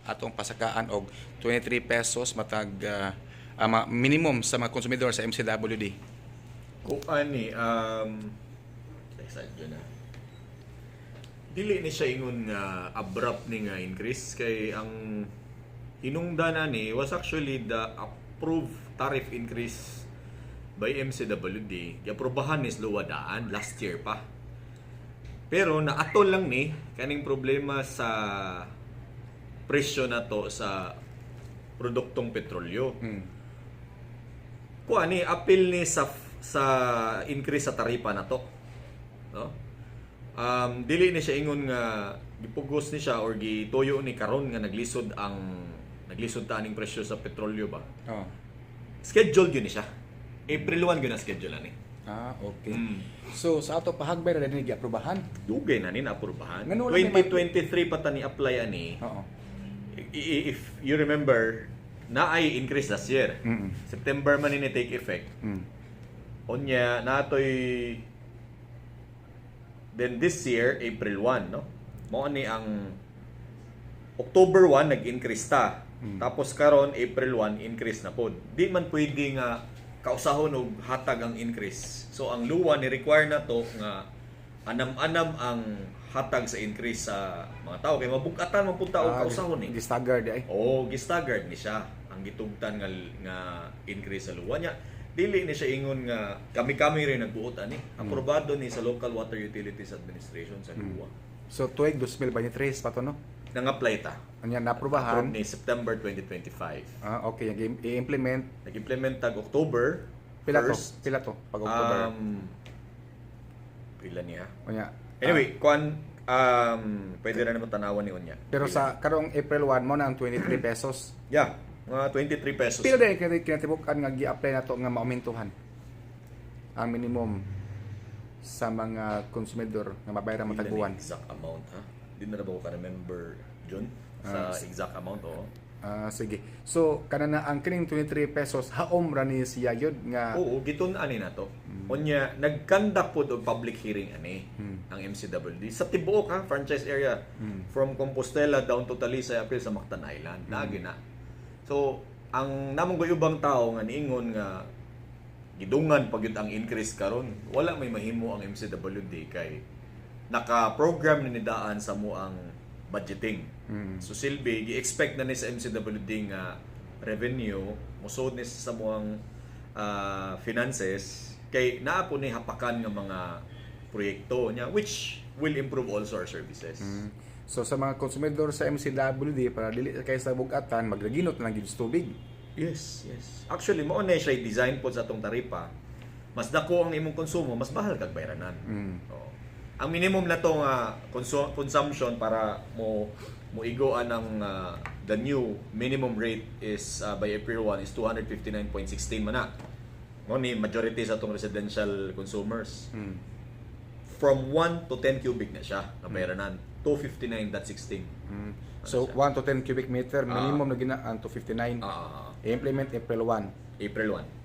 Atong pasakaan og 23 pesos matag minimum sa mga konsumidor sa MCWD? Kung ani, excited na. Dili ni siya ingon nga abrupt ni nga increase kay ang hinungdan ani was actually the approved tariff increase by MCWD. Giaprobahan ni sa LWUA daan last year pa. Pero naatol lang ni kaning problema sa presyo na to sa produktong petrolyo. Kuan ni, apil ni sa increase sa taripa na to. No? Dili ni siya ingon nga gipugos ni siya or gituyo ni karon nga naglisod ta aning presyo sa petrolyo ba. Scheduled gyud ni siya. April 1 gyud na schedule ani. Ah, okay. So sa ato pahagbay ra ni giaprobahan. Dugay na ni naaprubahan. Ngano wala may 2023 pa ta ni apply ani. If you remember, naay increase last year. September man ni take effect. Unya natoy then this year April 1, no? Mao ni ang October 1 nag-increase ta. Tapos karon April 1 increase na pod. Di man pwede nga kausahon og hatag ang increase. So ang LWUA ni require na to nga anam-anam ang hatag sa increase sa mga tao kay mabugatan man pud ta og kausahon eh. Gistagger di ay. Oo, gistaggered ni siya ang gitugtan nga nga increase sa LWUA niya. Dili ni siya ingon nga kami-kami rin nagbuot ani. Aprobado ni sa Local Water Utilities Administration sa LWUA. So tuig 2023 pa to, no? Nang-apply ta. Unya Approve naaprubahan. Ni September 2025. Ah, okay, yung i-implement Nag-implement tag October pila to? 1st. Pila to pag October? Pila niya. Unya. Anyway, kuan pwede na naman tanawan ni unya. Pero sa karong April 1 mo na ang 23 pesos. Yeah, mga 23 pesos. Pila din kay kinatibuk-an nga gi-apply nato nga maumentuhan ang minimum sa mga konsumidor nga mabayaran matag Pila ni buwan? Exact amount ha? Di na ba ko ka-remember, John? Sa exact amount, oo. Ah, sige. So kana na ang kining 23 pesos, haom ra ni siya yun nga? Oo, gitun-an ni nato. Unya, nag-conduct pod og public hearing ani ang MCWD sa tibuok ha, franchise area from Compostela down to Talisay, apil sa Mactan Island. Naagi na. So, ang namong guyubang tao nga niingon nga gidungan pag yun ang increase karon, wala may mahimo ang MCWD kay naka-program ni nidaan sa mo ang budgeting. So silbi gi-expect na ni sa MCWD nga revenue mosud ni sa muang finances kay naa po ni hapakan nga mga proyekto niya which will improve also our services. So sa mga konsumidor sa MCWD, para dili kay sa bugatan, maglaginot na lang gyud sa tubig. Yes. Actually, mao na siya design po sa atong taripa. Mas dako ang imong konsumo, mas mahal kag bayranan. Oo. Ang minimum na to nga consumption para mo moigoan ang the new minimum rate is by April 1 is 259.16 man na. Mo ni majority sa atong residential consumers. From 1 to 10 cubic na siya na bayranan. 259.16. So 1 to 10 cubic meter minimum na gina ang 259. I-implement April 1. April 1.